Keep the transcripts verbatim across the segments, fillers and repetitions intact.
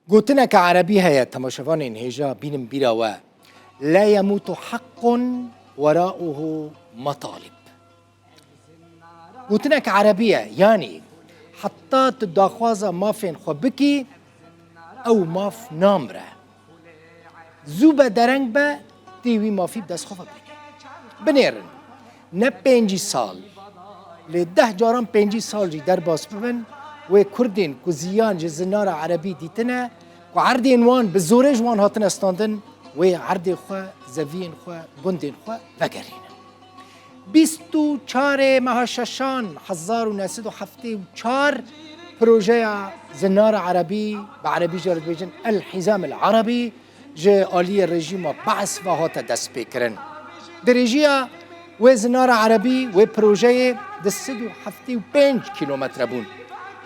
Gotineke erebî heye, temaşevanên hêja bînin bîra we: "La yemutu haqqun werauhu matalib." Gotineke erebî ye, yanî heta tu daxwaza mafên xwe bikî, ew maf namire. Zû be dereng be, tê wî mafî bi dest xwe ve bîne. Binêrin, ne pêncî sal, lê deh caran pêncî sal jî derbas bibin, wê Kurdên ku ziyan ji zinara erebî dîtine, ku erdên wan bi zorê ji wan hatine standin, wê erdê xwe, zeviyên xwe, gundên xwe vegerînin. Bîst û çarê meha şeşan hezar û neh sed û heftê û çar projeya zinara erebî, bi erebî jî re dibêjin El Hizam El Erebî, ji aliyê rejîma Be's ve hate destpêkirin. Dirêjiya wê zinara erebî, wê projeyê du sed û heftê û pênc kîlometre bûn.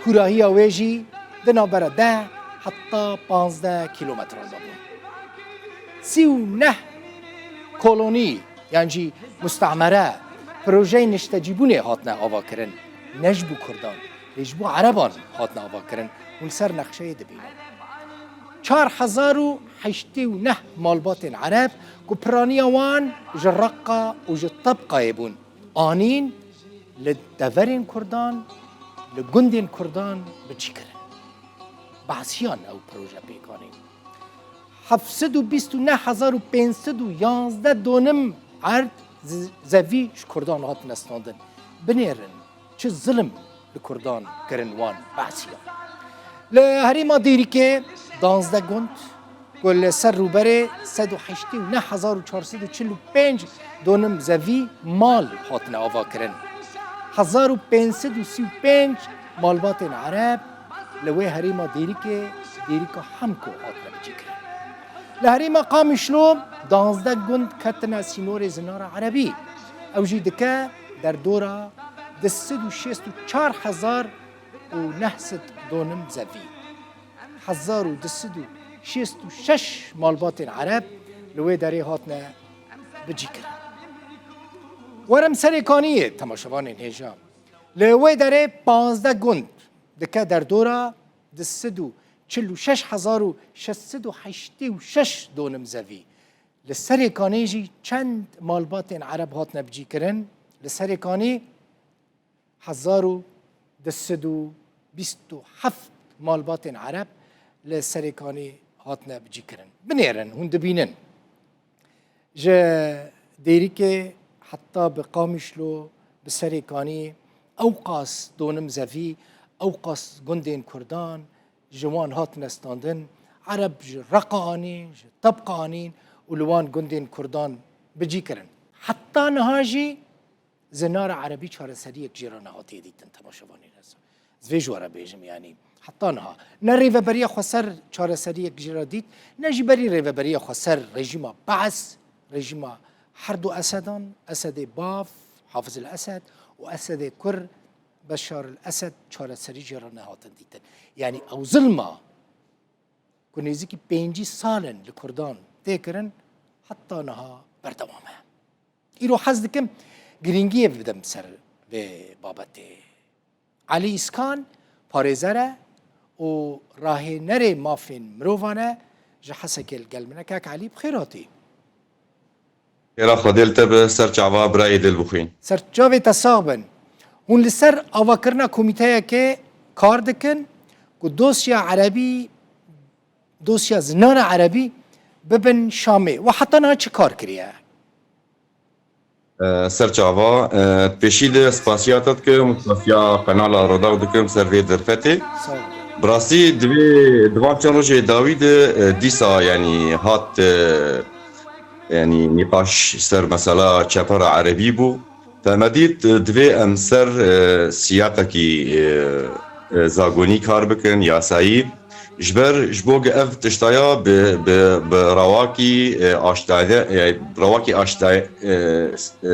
Kûrahiya wê jî di navbera deh heta panzdeh kîlometran de bûn. Sî û neh kolonî yan jî mustemere projeyê niştecîbûnê hatine avakirin. Ne ji bo Kurdan, lê ji bo Ereban hatine avakirin. Hûn li ser nexşeyê dibînin. Çar hezar û heştê û neh malbatên Ereb ku piraniya wan ji Reqa û ji Tebqayê bûn, anîn li deverên Kurdan, li gundên Kurdan bi cî kirin. Behsiyan ew proje pêk anîn. Heft sed û bîst û neh hezar û pênc sed û yazdeh donim erd z-, zevî ji Kurdan hatine standin. Binêrin, çi zilim li Kurdan kirin wan behsiya. Li herêma Dêrikê danzdeh gund ku li ser rûberê sed û heştê û neh hezar û çar sed û çil û pênc donim zevî mal hatine avakirin. Hezar û pênc sed û sî û pênc malbatên Ereb li wê herêma Dêrikê, Dêrika Hemko hatine bicîkirin. Li herêma Qamişlo danzdeh gund ketine sînorê zinara erebî. Ew jî dike derdora du sed û şêst û çar hezar û neh sed donim zevî. Hezar û du sed û şêst û şeş malbatên Ereb li wê derê hatine bicîkirin. Werim Serêkaniyê, temaşevanên hêja. Li wê derê panzdeh gund dike derdora du sed û çil û şeş hezar û şeş sed û heştê û şeş donim zevî. Li Serêkanê jî çend malbatên Ereb hatine bicîkirin. Li Serêkanê hezar û du sed û bîst û heft malbatên Ereb li Serêkanê hatine bicîkirin. Binêrin, hûn dibînin. Ji Dêrikê heta bi Qamişlo, bi Serêkanî, ewqas donim zevî, ewqas gundên Kurdan ji wan hatine standin. Ereb ji Reqa anîn, ji Tebqa anîn û li wan gundên Kurdan bicî kirin. Heta niha jî zinara erebî çareseriyek jê re nehatiye dîtin, temaşevanên hêja. Ez vê ji we re bêjim, yanî heta niha ne Rêveberiya Xweser çareseriyek jê re dît, ne jî berî Rêveberiya Xweser rejîma Be's, rejîma her du Esedan, Esedê bav, Hafiz el Esed, û Esedê kur, Beşar el Esed, çareserî jê re nehatin dîtin. Yanî ew zilma ku nêzîkî pêncî sal in li Kurdan tê kirin, heta niha berdewam e. Îro hez dikim girîngiyê bidim ser vê babetê. Elî Îskan parêzer e û rahênerê mafên mirovan e, ji Hesekê li gel min e. Kak Elî, bi xêr hatî. Xêra Xwedê li te be, ser çava birayê Dilbixwîn. Ser çavê te sax bin. Hûn li ser avakirina komîteyekê kar dikin ku dosya erebî, dosya zinara erebî bibin Şamê. We heta niha çi kar kiriye? E, ser çava, e, pêşî de spasiya te dikim, spasiya qenala Rodaw dikim ser vê derfetê. Sağ ol. Bi rastî divê, di van çend rojê dawî de, e, dîsa, yanî hat, e, yanî nîqaş ser mesela çepera erebî bû. Te me dît, e, divê em ser, e, siyaqekî, e, e, zagonî kar bikin, yasayî. Ji ber, ji bo ku ev tiştaya bi, bi, bi rewakî, e, aştane, e, rewakî aştane, e, e,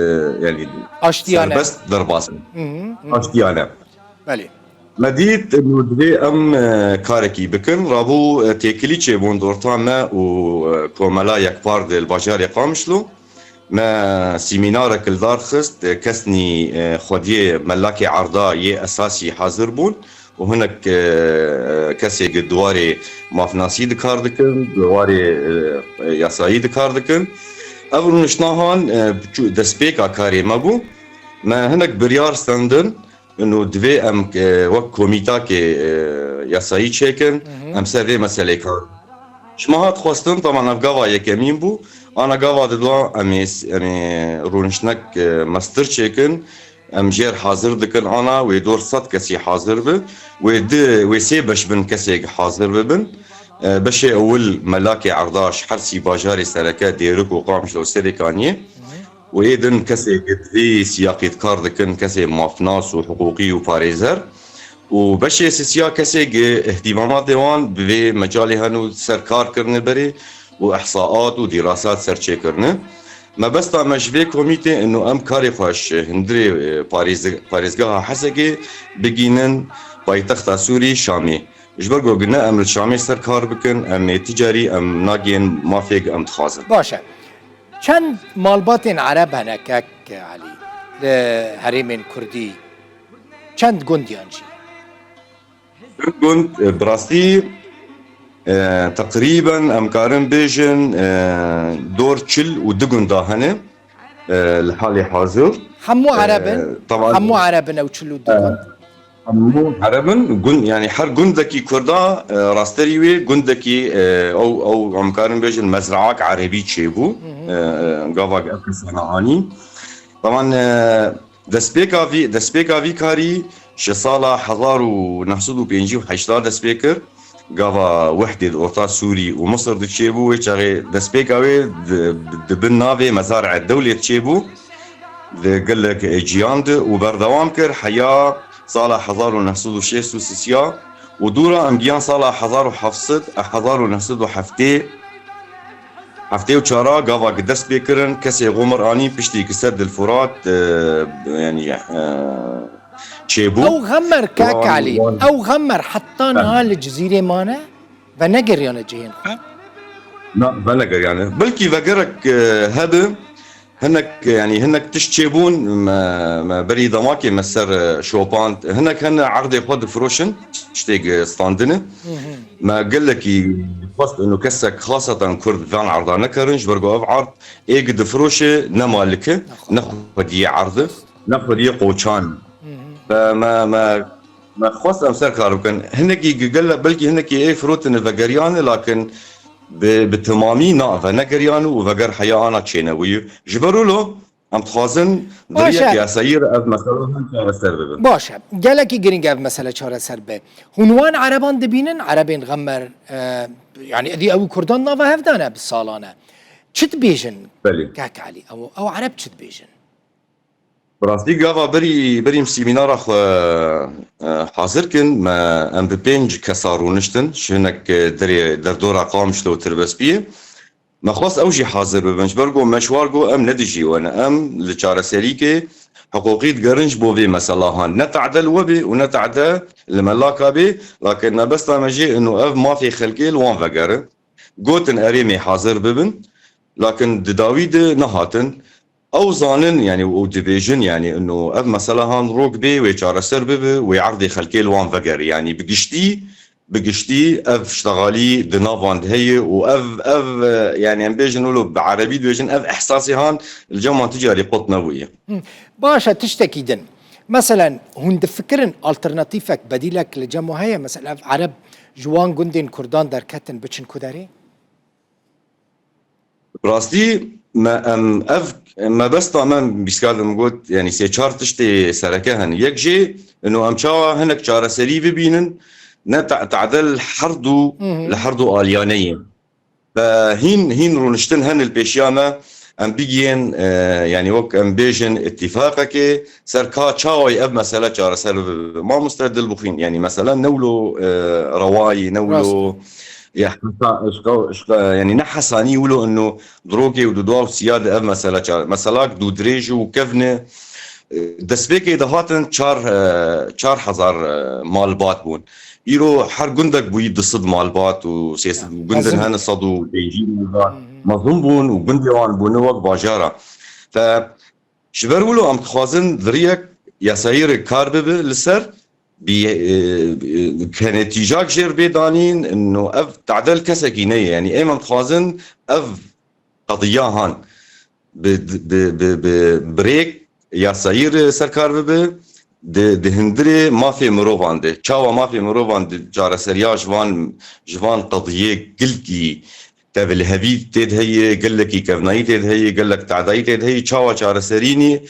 yanî Aştiyane. Serbest derbas in. Hı hı, hı hı. Aştiyane. Belê. Me dît, nû divê em, e, karekî bikin. Rabû, e, têkilî çêbûn di orta me û, e, Komela Yekpar di li bajarê Qamişlo. Me sîmînarek li dar xist, e, kesnî, e, xwediyê Mellakê Erda yê esasî hazir bûn. û hinek, e, kesê di warê mafnasî di kar dikin, di warê, e, yasayî di kar dikin. Ev rûniştnahan, e, çû-, destpêka karê me bû. Me hinek biryar stendin, û divê em, e, wek komîtakê, e, yasayî çêkin, Hı hı. em ser vê meselê kar. Ji me hat xwestin, taban ev gava yekemîn bû. Ana gava didwa em ê, em ê rûniştnek, e, mestir çêkin. Em jêr hazir dikin ana wê dor sed kesî hazir bi. Wê di, wê sê beş bin kesêk hazir bibin. E, beşê ewil melakê erda ji her sî bajarê sereke Dêrik û Qamişlo û Serêkaniyê. Wê din kesê di vê siyaqê kar dikin, kesê mafnas û hiqûqî û parêzer. Û beşê sisiya kesê gi ihtimamatê wan bi vê mecalê hene û ser kar kirine berê û ihsaat û dîrasat serçêkirine. Mebesta me ji vê komîtê ino em karê xwe ji hundirê, e, parêz-, parêzgeha Hesekê bigînin paytexta Sûrî Şamê. Ji ber ku ne em li Şamê ser kar bikin, em ê ti carî em nagên mafê em dixwazin. Baş e. Çend malbatên Ereb hene kek Elî li herêmên Kurdî? Çend gundiyan jî? Gund, e, bi rastî, e, teqrîben em karin bêjin, e, dor çil û du gunda hene, e, li halê hazir. Hemû E, Ereb in? Teban Hemû Ereb in ew çil û du E, gund? Hemû Ereb in, gund, yani her gundekî Kurda, e, rasterî wê gundekî, e, ew, ew em karin bêjin mezraak Erebî çêbû. Hı hı. E, gava ev kesana anî. Teban, e, Destpêka vî, destpêka vî karî ji sala hezar û neh sed û pêncî û heşt dest pê kir. Gava wehdê di orta Sûrî û Misir di çêbû, wê çaxê destpêka wê di, di bin navê Mezar Eddewlê çêbû. Di gelek ciyan di û berdewam kir heya sala hezar û neh sed û şêst û sisiya û dûra em giyan sala hezar û heft sed, hezar û neh sed û heftê, heftê û çara gava ki dest pê kirin, kesê Xomir anî piştî ki ser Dil Furat, e, yani, e, çêbû. Ew Xemer kek Wan, Elî, wan ew Xemer heta Heh. niha li Cizîrê mane ve negeriyane cihên xwe? Na, venegeriyane. Belkî vegerek, e, hebe, hinek, yani, hinek tişt çêbûn, me, me berî demakê me ser, e, şopand. Hinek hene erdê xwe difiroşin, tiştê, e, standine. Hı hı. Me gelekî xwest û kesek xaseten Kurd van erda nekerin, ji ber ku ev erd ê gi difiroşe ne malik e, ne xwediyê erd e, ne xwediyê qoçan. Hı hı. Ve me, me, me xwest em ser kar bikin. Hinekî gi gele, belkî hinekî ê firotine vegeriyane, lakin bi, bi temamî na ve negeriyane û veger heya ana çênebûyî. Ji ber wilo, Em dixwazin di Baş riyek e. yasayî re ev mesele hûn çareser bibin. Baş e. Gelekî girîng ev mesele çareser be. Hûn wan Ereban dibînin, Erebên Xemer, e, yani, edî ew Kurdan nava hev dane bi salan e. Çi dibêjin? Belê. Kek Elî, ew, ew Ereb çi dibêjin? Bi rastî gava berî, berî em sîmînara xwe, e, hazir kin, me, em bi pênc kesa rûniştin, ji hinek, e, derê, derdora Qamişlo û Tirbespiyê. Me xwest ew jî hazir bibin, ji ber ku me ji wan got em ne dijî we ne. Em li çareserîkê hiqûqî digerin ji bo vê meselahan. Ne tade li we bê û ne tade li melaka bê, lakin mebesta me jê ino ev mafê xelkê li wan vegere. Gotin erê em ê hazir bibin, lakin di dawî de nehatin. Ew zanin, yani, û dibêjin, yani, ino ev meselahan rok bê, wê çareser bibe, wê erdê xelkê li wan vegere. Yani, bi giştî, bi giştî ev ştexalî di nav wan de heye û ev, ev, e, yani, em bêjin wilo bi erebî dibêjin, ev ihsasê han li cem wan tu carî qut nebûye. Hı. Baş e, tiştekî din. Meselen, hûn difikirin alternatîfek, bedîlek li cem wan heye? Mesela, ev ereb ji wan gundên Kurdan derketin biçin ku derê? Bi rastî me, em, ev mebesta me, bîskal em got, yani sê çar tiştê sereke hene. Yek jê, ino em çawa hinek çareserî bibînin, ne ta-, tade li her du, Hı hı. li her du aliyane ye. Ve hîn, hîn rûniştin hene li pêşiya me, em bigiyên, e, yani wek em bêjin îtîfaqekê ser ka çawayî ev mesele çareser bibe. Mamoste Dilbixwîn, yani mesela ne wilo, e, rewayî, ne wilo Rast. Ya, hesa-, şka-, şka-, yani ne hesanî wilo ino dirokê û dudaw siya de ev mesele çare. Meselak dû dirêj û kevne, e, destpêkê de hatin çar, e, çar hezar, e, malbat bûn. Îro her gundek bûyî du sed malbat û sê sed Ya, û gundin mezin. hene sed û pêncî malbat. Hı hı. Mezin bûn û gundê wan bûne wek bajara. Fe, ji ber wilo em dixwazin di riyek yasayî re kar bibe li ser bi, e, e, ke netîcak jêr bê danîn, no ev tadel kesekî neyê. Yanî êm em dixwazin ev qediya han bi, bi, bi, bi birêk yasayî re serkar bibe, di, di hundirê mafê mirovan de. Çawa mafê mirovan di çareseriya ji van, ji van qediyê gilkî tevlihevî tê de heye, gelekî kevnayî tê de heye, gelek tadayî tê de heye, çawa çareserînî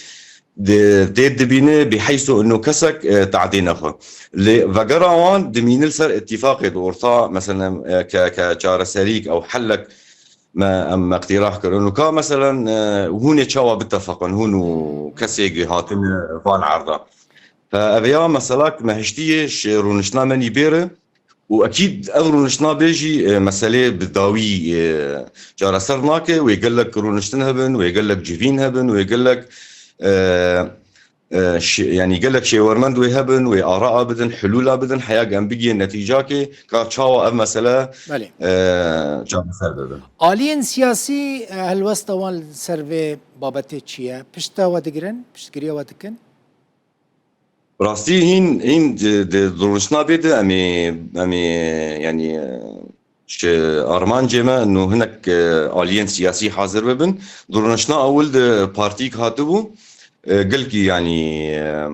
di, tê dibîne, biheyso ino kesek, e, tadê nexwe. Lê vegera wan dimîne li ser îtîfaqê di orta, meselen, e, ke, ke çareserîk ew helek me, em me iqtîrah kirin. Û ka, meselen, e, hûn ê çawa bitefeqin, hûn û kesê gi hatine van erda. Fe ev ya meselak me hiştiyê ji rûniştina me nî bêre. Û ekîd ev rûniştina bê jî, e, meselê bi dawî, e, çareser nake. Wê gelek rûniştin hebin, wê gelek civîn hebin, wê gelek, e, e, şi-, yanî gelek şêwermend wê hebin, wê araa bidin, hilûla bidin, heya em bigihên netîcakê, ka çawa ev mesele, Belê. e, çareser bibin. Aliyên siyasî, e, helwesta wan li ser vê babetê çi ye? Pişta we digirin, piştgiriya we dikin? Rastî hîn, hîn di, di rûniştina bê de em ê, em ê, yanî, e, ji armancê me nû hinek, e, aliyên siyasî hazir bibin. Di rûniştina ewil de partîk hatibû, e, gelkî, yanî, e,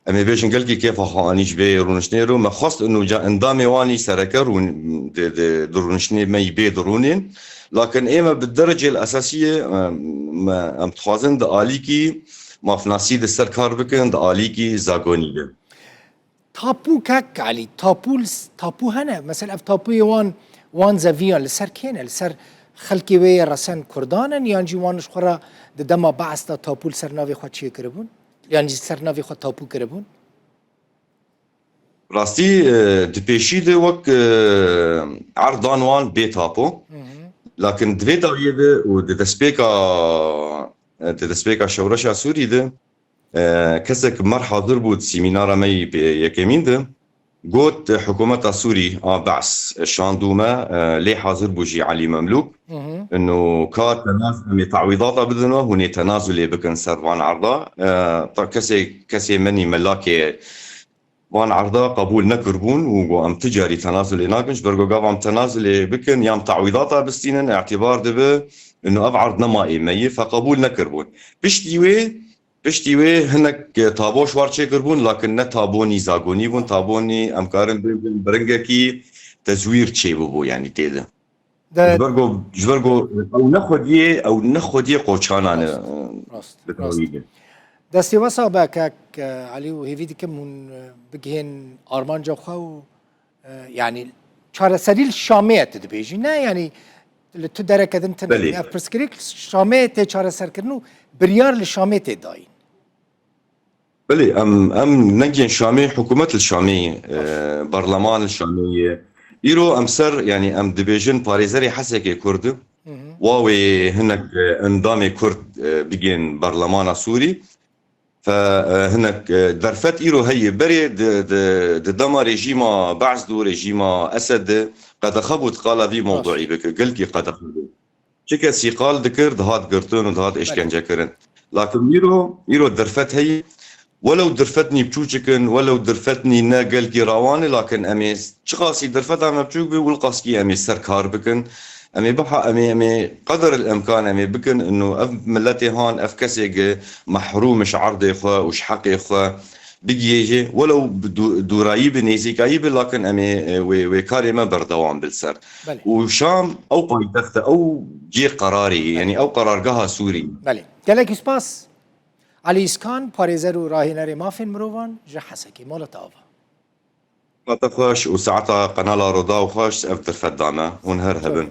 em ê bêjin gelkî kêfa xwe anî ji vê rûniştinê re. Me xwest û ca endamê wanî sereke rûn-, di, di, di rûniştinê me yî bê dirûnên. Lakin ê me bi derecê li esasiyê, e, me, em dixwazin di alîkî mafnasî de ser kar bikin, di alîkî zagonî de. Tapu kek Elî, tapu li s-, tapu hene. Mesela ev tapuyê wan, wan zeviyan li ser kê ne? Li ser xelkê wê yê resen Kurdan in, yan jî wan ji xwe re di dema Be'es de tapu li ser navê xwe çêkiribûn? Yan jî ser navê xwe tapu kiribûn? Rastî, e, di pêşî de wek, e, erdan wan bê tapo. Hı hı. Lakin di vê dawiyê de û di destpêka, e, di destpêka şewreşa Sûrî de, e, kesek mer hazir bû di semînara me yî pê-, yekemîn de. Got, e, hikûmeta Sûrî a Be'es şandû me, e, lê hazir bû jî Elî Memlûk. Hı hı. Ino ka tenaz-, em ê tawîdata bidin we, hûn ê tenazulê bikin ser van erda. E, ta kesê, kesê menî melakê van erda qebûl nekiribûn û got, em ti carî tenazulê nakin, ji ber ku gava em tenazulê bikin, ya em tawîdata bistînin, îtîbar dibe, ino ev erd nema ê me yê, fe qebûl nekiribûn. Piştî wê, piştî wê hinek taboş war çêkiribûn, lakin ne tabonî zagonî bûn, tabonî em karin bêjin biringekî tezwîr çêbibû, yanî tê de. De Ji ber ku, ji ber ku ew ne xwediyê, ew ne xwediyê qoçanan e, Rast, rast, bi rast. tawî de. Destê we sax be kek, e, Elî, û hêvî dikim hûn, e, bigihên armanca xwe û, e, yanî çareserî li Şamê ye tu dibêjî, ne? Yanî li tu dereke din tune. Belê. Ev pirsgirêk li Şamê tê çareserkirin û biryar li Şamê tê dayîn. Belê, em, em nengên Şamê, hikûmet li Şamê ye, e, berleman li Şamê ye. Îro em ser, yanî em dibêjin parêzerê Hesekê Kurd, Hı hı. wa wê hinek, e, endamê Kurd, e, bigên berlemana Sûrî. Fe, e, hinek, e, derfet îro heye. Berê di, di, di dema rejîma Be'es û rejîma Esed de qedexe bû, di qala vî Rast. mewduî bike, gelkî qedexe bû. Çi kesî qal dikir, dihat girtin û dihat Belê. îşkence kirin. Lakin îro, îro derfet heye. Welew derfetnî biçûçik in, welew derfetnî ne gelkî rawan e, lakin em ê çiqasî derfeta me biçûk be, wilqaskî em ê ser kar bikin. Em ê biha, em ê, em ê qeder el imkan em ê bikin, ino ev miletê han, ev kesê gi mehrûm ji erdê xwe û ji heqê xwe bigihêje, welew bi dû-, dûrayî bi, nêzîkayî bi, lakin em ê, e, wê, wê karê me berdewam bi li ser. Belê. Û Şam ew paytext e, ew cê qerarê ye, yanî ew qerargeha Sûrî ye. Belê. Gelekî spas. Elî Îskan, parêzer û rahênerê mafên mirovan ji Hesekê. Mala te ava. Saeta xweş û saeta qenala Rûdaw xweş, ev derfet da me. Hûn her hebin.